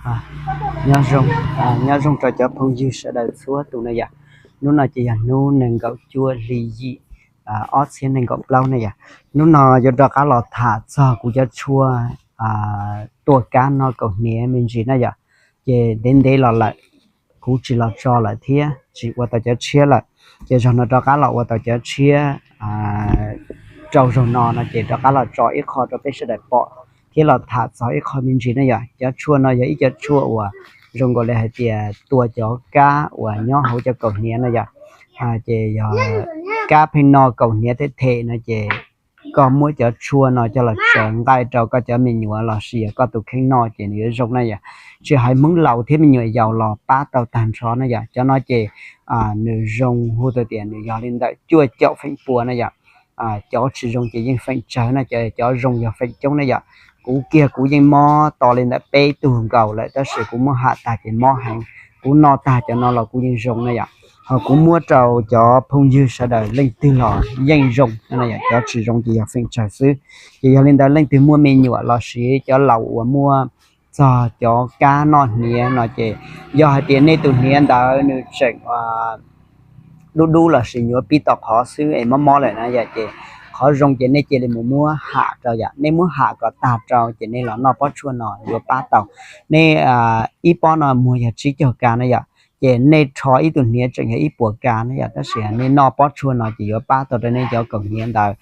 Nyob zoo, nyob zoo rau cov phooj ywg sawv daws txhua tus na yom. Hnub no ces yog hnub nees nkaum cuaj hli yim, ob txhiab nees nkaum plaub na yom. Hnub no yuav rov qab los tham txog kuv cov tshuaj tua kab noj kaus hniav me ntsis na yom. Ces ntev ntev los lawm, kuv tsis los tso lawm thiab tsis ua tau cov tshiab lawm. Ces zaum no rov qab los ua tau cov tshiab rau zaum no no ces rov qab los tso ib qho rau peb sawv daws pom thiab los tham txog ib qho me ntsis na yom. Cov tshuaj no yog ib cov tshuaj uas zoo nkaus li hais tias tua cov kab uas nyob hauv cov kaus hniav na yom. Ces yog kab pheej noj kaus hniav them them no ces koj muab cov tshuaj no coj los tsaws nqaij rau koj cov me nyuam los sis yog koj tus kheej noj ces nws yuav zoo na yom. Tsis hais Hmoob laus thiab me nyuam yaus los pab tau tag nrho na yom. Cov no ces nws zoo hu tau tias nws yog li ntawm cuaj caum feem pua na yom. Cov tsis zoo ces yeej feem tsawg na, cov zoo yog feem coob na yom. Kuv kiag kuv yeej mob to li ntawm peb tug nkaus lawm tab sis kuv muab ham tag ces mob heev. Kuv noj tag cov no los kuv yeej zoo na yom. Ho kuv muab rau cov phooj ywg sawv daws leej twg los yeej zoo, cov tsis zoo ces yog feem tsawg xwb. Ces yog li ntawd leej twg muaj me nyuam los sis cov laus uas muaj txog cov kab noj hniav no ces yog hais tias nej tus hniav ntawd nws tseem dub dub los sis nyuam pib tau qhov xwb es mob mob lawm na yom, ces qhov zoo ces nej cia li mus muab ham rau yom. Nej muab ham kom tag rau ces nej los noj pob tshuaj no yuav pab tau. Nej ib pob no muag yog tsib caug kas na yom, ces nej rho ib tug hniav tseem yog ib puas kas na yom, tab sis nej noj pob tshuaj no ces yuav pab tau rau nej cov kaus hniav ntawd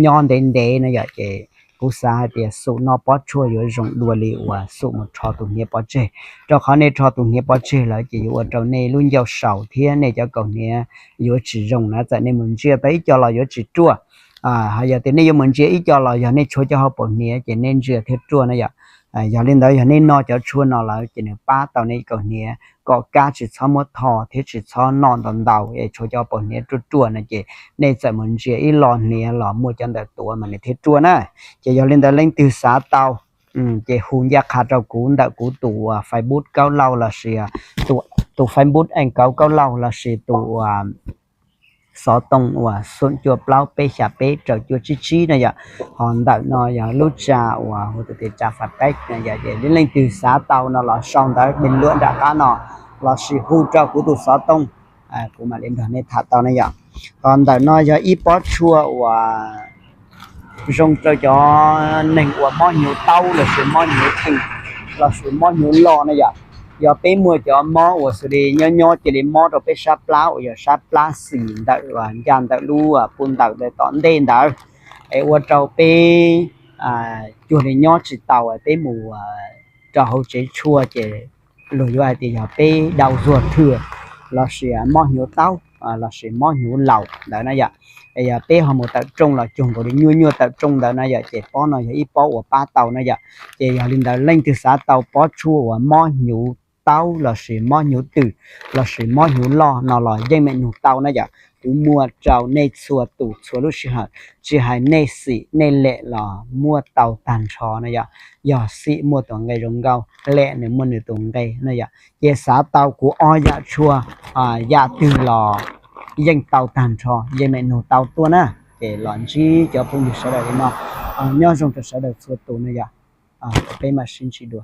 nyob ntev ntev na yom. Ces kuv xav hais tias xum noj pob tshuaj yuav zoo dua li uas xum mus rho tus hniav pov tseg, rau qhov nej rho tus hniav pov tseg lawm ces yuav ua rau nej lub ncauj saum thiab nej cov kaus hniav yuav tsis zoo na. Txawm nej mus ntsia tau ib co los yuav tsis ruaj. Ho yog tias nej yuav mus ntsia ib co los yog nej tshuav cov hauv paus hniav ces nej ntsia thiaj ruaj na yom. Yog li ntawd yog nej noj cov tshuaj no lawm ces nws pab tau nej kaus hniav kom kab tsis txhob muab tho thiab tsis txhob noj ntau ntau es tshuav cov hauv paus hniav ruaj ruaj no ces nej txawm mus ntsia ib lo hniav los muaj cov ntawd tuav mas nws thiaj ruaj na. Ces yog li ntawd leej twg xav tau ces hu ncaj qha rau kuv ntawm kuv tus Facebook Kaub Lauj los sis tus Facebook Ees Kauv Kaub Lauj los sis tus xov tooj uas xoom cuaj plaub peb xya peb rau cuaj tsib tsib na yom. Ho ntawm no yog lub tsa uas hu tias tsa Fanpage na yom. Ces leej twg xav tau no los sau ntawv bình luận nram qab no los sis hu rau kuv tus xov tooj, kuv mam li nrog nej tham tau na yom. Ho ntawm no yog ib pob tshuaj uas zoo rau cov neeg uas mob hnyuv taub los sis mob hnyuv theej los sis mob hnyuv loj na yom. Yog peb muaj cov mob uas xws li nyob nyob cia li mob rau peb sab plab uas yog sab plab xis ntawm ncaj ntawm lub puj ntawm tom ntej ntawd, es ua rau peb cuag li nyob tsis tau, peb mus rau hauv tsev tshuaj ces luag yuav hais tias yog peb đau ruột thừa los sis mob hnyuv taub los sis mob hnyuv laus ntawd na yom. Es yog peb ho mus tawm rooj los cuag nkaus li nyuaj nyuaj tawm rooj ntawd na yom, ces pob no yog ib pob uas pab tau na yom. Ces yog li ntawd leej twg xav tau pob tshuaj uas mob hnyuv taub los sis mob hnyuv twm los sis mob hnyuv loj no los yeej meem nug tau na yom. Kuv muaj rau nej txhua tus txhua lub sij hawm, tsis hais nej xim nej lem los muaj tau tag nrho na yom. Yog xim muaj tus nqe zoo nkauj, lem nws muaj nws tus nqe na yom. Ces xav tau kuv ob yam tshuaj, yam twg los yeej tau tag nrho, yeej meem nug tau tuaj na. Ces los ntsib cov phooj ywg sawv daws li no, nyob zoo rau sawv daws txhua tus na yom. Peb mam sib ntsib dua.